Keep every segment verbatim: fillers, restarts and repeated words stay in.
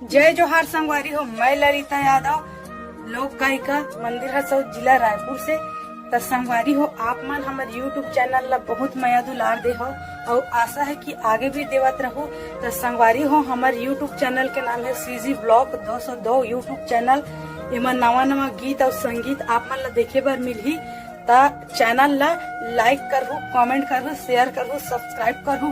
जय जोहार संगवारी हो, मैं ललिता यादव, लोक गायिका, मंदिर हसौद, जिला रायपुर से। त संगवारी हो, आप मन हमर YouTube चैनल ला बहुत मया दुलार दे हो, अउ आशा है कि आगे भी देवत रहू। त संगवारी हो, हमर YouTube चैनल के नाम है CG Vlog दो सौ दो YouTube चैनल। एमा नवा नवा गीत अउ संगीत आप मन ला देखे बर मिलही। त चैनल ला लाइक करहू, कमेंट करहू, शेयर करहू, सब्सक्राइब करहू।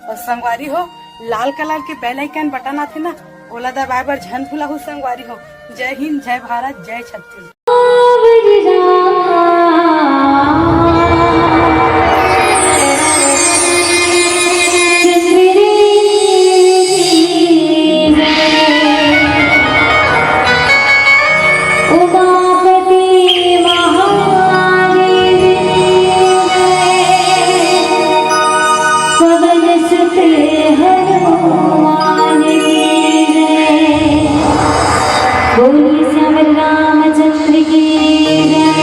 अउ संगवारी हो, लाल कलर के बेल आइकन बटन आथे ना, ओला दबाए बर झन भुलाहू संगवारी हो। जय हिंद, जय भारत, जय छत्तीसगढ़। उमापति महादेव की जय। पवन सुत हनुमान की जय। बोलिए श्याम रामचंद्र की जय।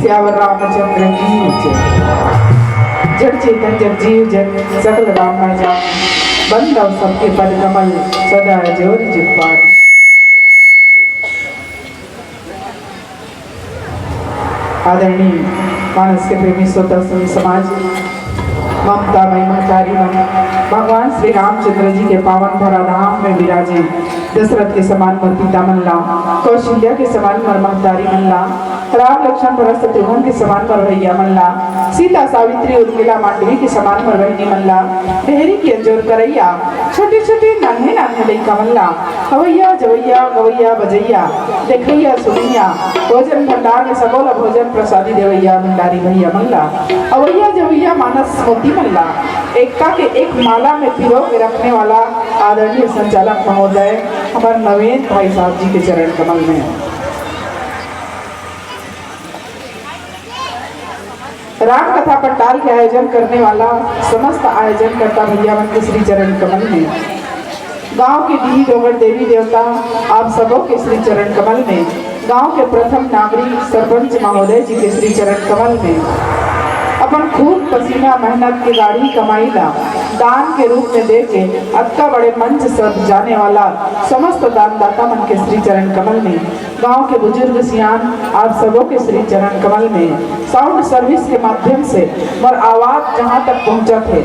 सियावर रामचंद्र की जय। जड़ चेतन जग जीव जन सकल राममय जान। बंदव सबके पद कमल सदा जोर जुगपान। आदरणीय मानस के प्रेमी श्रोता सुनी समाज, ममता मई महतारी मन, भगवान श्री रामचंद्र जी के पावन धरा धाम में विराजे दशरथ के समान मोर पिता मन ला, कौशल्या के समान मोर महतारी मन ला, राम लक्ष्मण भरत शत्रुघ्न के समान मोर भैया मन ला, सीता सावित्री उर्मिला मांडवी के समान मोर बहिनी मन ला, डेहरी के अंजोर करैया छोटे छोटे नान्हे नान्हे लइका मन ला, अवैया जवैया गवैया बजैया देखैया सुनैया, भोजन भंडार में सबो ला भोजन प्रसादी देवैया भंडारी भैया मन ला, अवैया जवैया मानस मोती मन ला, एकता के एक माला में पिरो के रखने वाला आदरणीय संचालक महोदय हमर नवीन भाई साहब जी के चरण कमल में। राम कथा पंडाल के आयोजन करने वाला समस्त आयोजनकर्ता भैया मन के श्री चरण कमल में, गांव के डीही डोंगर देवी देवता आप सबों के श्री चरण कमल में, गांव के प्रथम नागरिक सरपंच महोदय जी के श्री चरण कमल में, अपन खून पसीना मेहनत के गाढ़ी कमाई ला दान के रूप में दे के अतका बड़े मंच सजाने वाला समस्त दानदाता मन के श्री चरण कमल में, गांव के बुजुर्ग सियान आप सबों के श्री चरण कमल में, साउंड सर्विस के माध्यम से मोर आवाज जहां तक पहुंचत हे,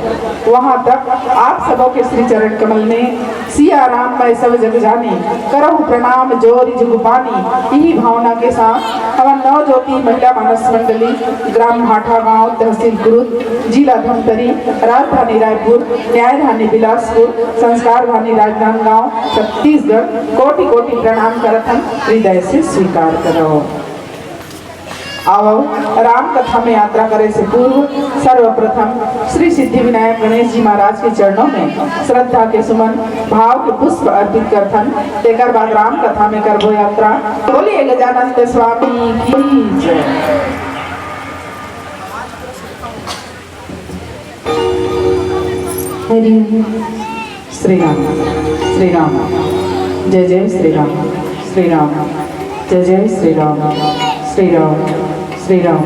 वहां तक आप सबों के श्री चरण कमल में। सिया राम मैं सब जग जानी, करहु प्रणाम जोरि जुग पानी। इही भावना के साथ हमर नव ज्योति महिला मानस मंडली, ग्राम भाठा गांव, तहसील कुरुद, जिला धमतरी, राजधानी रायपुर, न्यायधानी बिलासपुर, संस्कारधानी राजनांदगांव, छत्तीसगढ़, कोटि कोटि प्रणाम करत हन, हृदय से स्वीकार करो। आवो, राम कथा में यात्रा करे से पूर्व सर्वप्रथम श्री सिद्धि विनायक गणेश जी महाराज के चरणों में श्रद्धा के सुमन, भाव के पुष्प अर्पित करथन। तेकर बाद राम कथा में करबो यात्रा। बोलिए गजानंद स्वामी की जय। हरि ओम। श्री राम, श्री राम, जय जय श्री राम, श्री राम, जय जय श्री राम, श्री राम, श्री राम,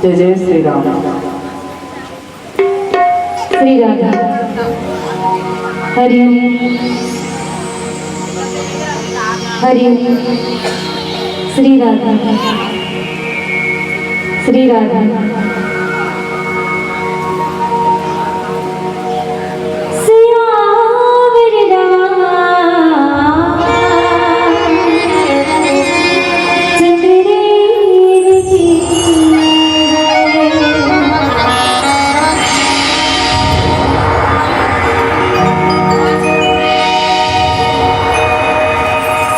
जय जय श्री राम। श्री राधे। हरि ओम। हरि ओम। श्री राधे। श्री राधे। सियावर रामचंद्र देव की जय।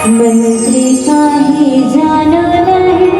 मंत्री काहे जानो नहीं।